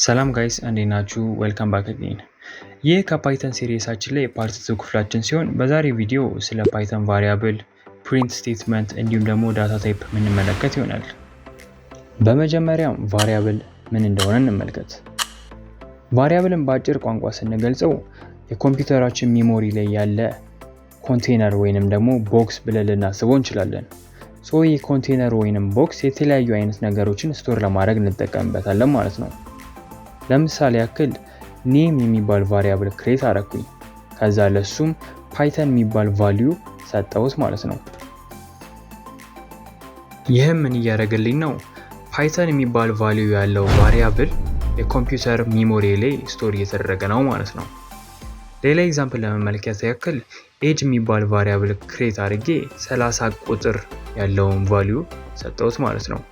ሰላም guys፣ እንዴት ናችሁ? Welcome back again። ይህ ከ Python series ኣችን ላይ part 2 ክፍላችን ሲሆን በዛሬ ቪዲዮ ስለ Python variable፣ print statement እንዲሁም ደግሞ data type የምንመለከት ይሆናል። በመጀመሪያም variable ምን እንደሆነ እንመልከት። Variable ን በአጭር ቋንቋ ስንገልጸው የኮምፒውተራችን memory ላይ ያለ ኮንቴነር ወይንም ደግሞ box ብለን ልናስበው እንችላለን። So ይህ ኮንቴነር ወይንም box የተለያዩ አይነት ነገሮችን store ለማድረግ እንጠቀምበታለን ማለት ነው። ለምሳሌ ያክል name የሚባል variable create አረኩኝ። ከዛ ለሱም Python የሚባል value ሰጠሁት ማለት ነው። ይህም ምን እያደረገልኝ ነው? Python የሚባል value ያለው variable የኮምፒውተር memory ላይ store እየተደረገ ነው ማለት ነው። ሌላ example ለመመልከት ያክል age የሚባል variable create አድርጌ 30 ቁጥር ያለውን value ሰጠሁት ማለት ነው።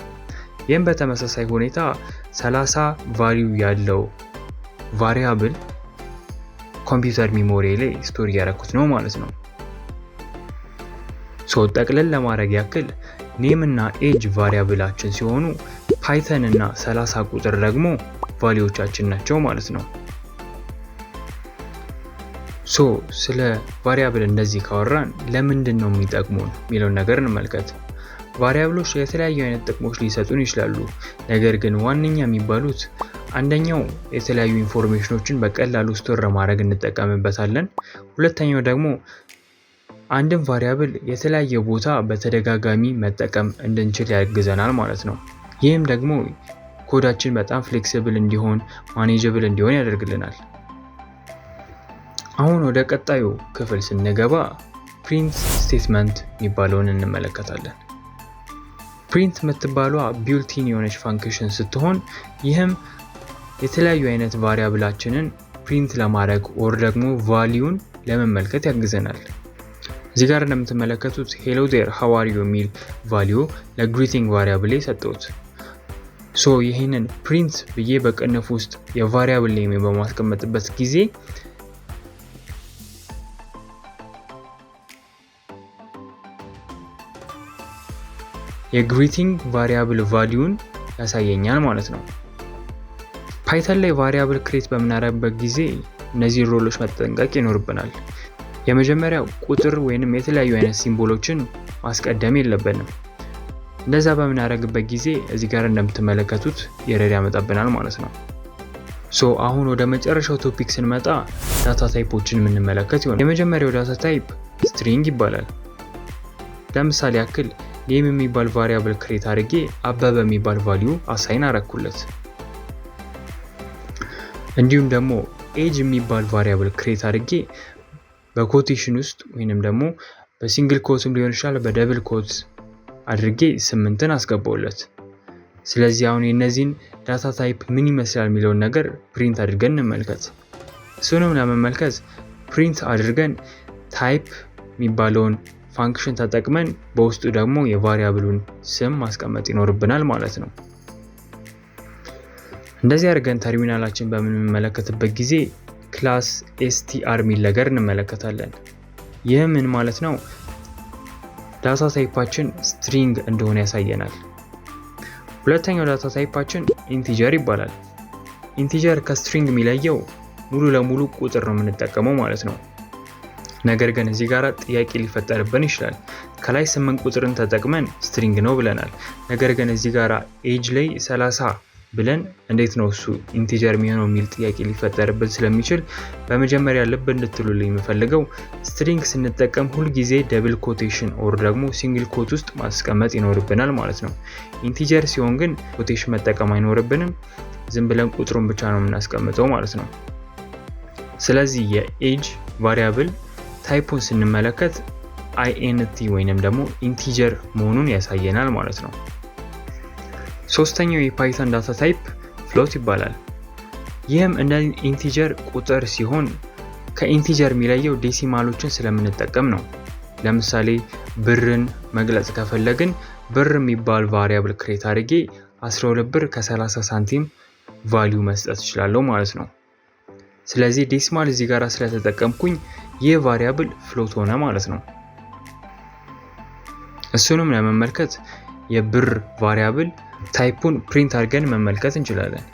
ይህም በተመሳሳይ ሁኔታ 30 value ያለው variable ኮምፒውተር memory ላይ store እያደረኩት ነው ማለት ነው። So ጠቅለል ለማድረግ ያክል name እና age variable ኣችን ሲሆኑ Python እና 30 ቁጥር ደግሞ value ዎቻችን ናቸው ማለት ነው። So ስለ variable እንደዚህ ካወራን ለምንድን ነው የሚጠቅሙን የሚለውን ነገር እንመልከት። Variable ኦች የተለያዩ አይነት ጥቅሞች ሊሰጡን ይችላሉ። ነገር ግን ዋነኛ የሚባሉት አንደኛው የተለያዩ information ኖችን በቀላሉ store ለማድረግ እንጠቀምበታለን። ሁለተኛው ደግሞ አንድን variable የተለያየ ቦታ በተደጋጋሚ መጠቀም እንድንችል ያግዘናል ማለት ነው። ይህም ደግሞ ኮዳችን በጣም flexible እንዲሆን፣ manageable እንዲሆን ያደርግልናል። አሁን ወደ ቀጣዩ ክፍል ስንገባ print statement የሚባለውን እንመለከታለን። Print የምትባሏ built-in የሆነች function ስትሆን ይህም የተለያዩ አይነት variable ኣችንን print ለማድረግ or ደግሞ value ን ለመመልከት ያግዘናል። እዚህ ጋር እንደምትመለከቱት "Hello there, how are you" የሚል value ለ greeting variable ሰጠሁት። So ይህንን print ብዬ በቅንፍ ውስጥ የ variable name በማስቀመጥበት ጊዜ የ greeting variable value ን ያሳየኛል ማለት ነው። Python ላይ variable create በምናደርግበት ጊዜ እነዚህ rule ኦች መጠንቀቅ ይኖርብናል። የመጀመሪያው ቁጥር ወይንም የተለያዩ አይነት symbol ኦችን ማስቀደም የለብንም። እንደዛ በምናደርግበት ጊዜ እዚህ ጋር እንደምትመለከቱት error ያመጣብናል ማለት ነው። So አሁን ወደ መጨረሻው topic ስንመጣ data type ኦችን የምንመለከት ይሆናል። የመጀመሪያው data type string ይባላል። ለምሳሌ ያክል name የሚባል variable create አድርጌ አበበ የሚባል value assign አረኩለት። እንዲሁም ደግሞ age የሚባል variable create አድርጌ በ quotation ውስጥ ወይንም ደግሞ በ single quote ም ሊሆን ይችላል፣ በ double quote አድርጌ 8ን አስገባውለት። ስለዚህ አሁን የእነዚህን data type ምን ይመስላል የሚለውን ነገር print አድርገን እንመልከት። እሱንም ለመመልከት print አድርገን type የሚባለውን function ተጠቅመን በውስጡ ደግሞ የ variable ኡን ስም ማስቀመጥ ይኖርብናል ማለት ነው። እንደዚህ አድርገን ተርሚናላችን በምንመለከትበት ጊዜ class str የሚል ነገር እንመለከታለን። ይህ ምን ማለት ነው? Data type ኣችን string እንደሆነ ያሳየናል። ሁለተኛው data type ኣችን integer ይባላል። Integer ከ string የሚለየው ሙሉ ለሙሉ ቁጥር ነው የምንጠቀመው ማለት ነው። ነገር ግን እዚህ ጋር ጥያቄ ሊፈጠርብን ይችላል። ከላይ 8 ቁጥርን ተጠቅመን string ነው ብለናል። ነገር ግን እዚህ ጋር age ላይ 30 ብለን እንዴት ነው እሱ integer የሚሆነው የሚል ጥያቄ ሊፈጠርብን ስለሚችል በመጀመሪያ ልብ እንድትሉልኝ የምፈልገው string ስንጠቀም ሁልጊዜ double quotation or ደግሞ single quote ውስጥ ማስቀመጥ ይኖርብናል ማለት ነው። Integer ሲሆን ግን quotation መጠቀም አይኖርብንም። ዝም ብለን ቁጥሩን ብቻ ነው የምናስቀምጠው ማለት ነው። ስለዚህ የ age variable type ኡን ስንመለከት int ወይንም ደግሞ integer መሆኑን ያሳየናል ማለት ነው። ሶስተኛው የ Python data type float ይባላል። ይህም እንደ integer ቁጥር ሲሆን ከ integer የሚለየው decimal ኦችን ስለምንጠቀም ነው። ለምሳሌ ብርን መግለጽ ከፈለግን ብር የሚባል variable create አድርጌ 12 ብር ከ30 ሳንቲም value መስጠት እችላለሁ ማለት ነው። ስለዚህ decimal እዚህ ጋር ስለተጠቀምኩኝ ይህ variable float ሆነ ማለት ነው። እሱንም ለመመልከት የብር variable type ኡን print አድርገን መመልከት እንችላለን።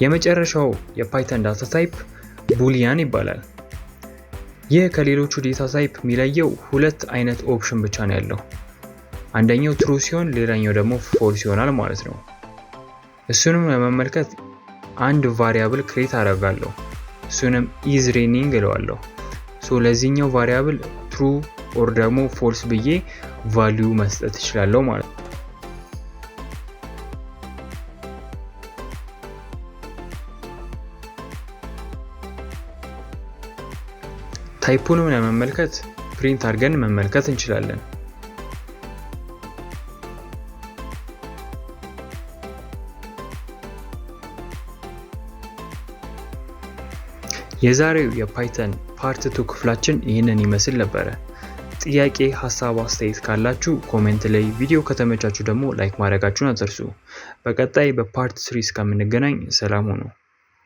የመጨረሻው የ Python data type boolean ይባላል። ይህ ከሌሎቹ data type የሚለየው ሁለት አይነት option ብቻ ነው ያለው። አንደኛው true ሲሆን ሌላኛው ደግሞ false ይሆናል ማለት ነው። እሱንም ለመመልከት አንድ variable create አደርጋለሁ። እሱንም is raining እለዋለሁ። So ለዚህኛው variable true or ደግሞ false ብዬ value መስጠት እችላለሁ ማለት ነው። Type ኡንም ለመመልከት print አድርገን መመልከት እንችላለን። የዛሬው የ Python part 2 ክፍላችን ይህንን ይመስል ነበረ። ጥያቄ፣ ሀሳብ፣ አስተያየት ካላችሁ comment ላይ፣ ቪዲዮ ከተመቻችሁ ደግሞ like ማድረጋችሁን አትርሱ። በቀጣይ በ part 3 እስከምንገናኝ ሰላም ሁኑ።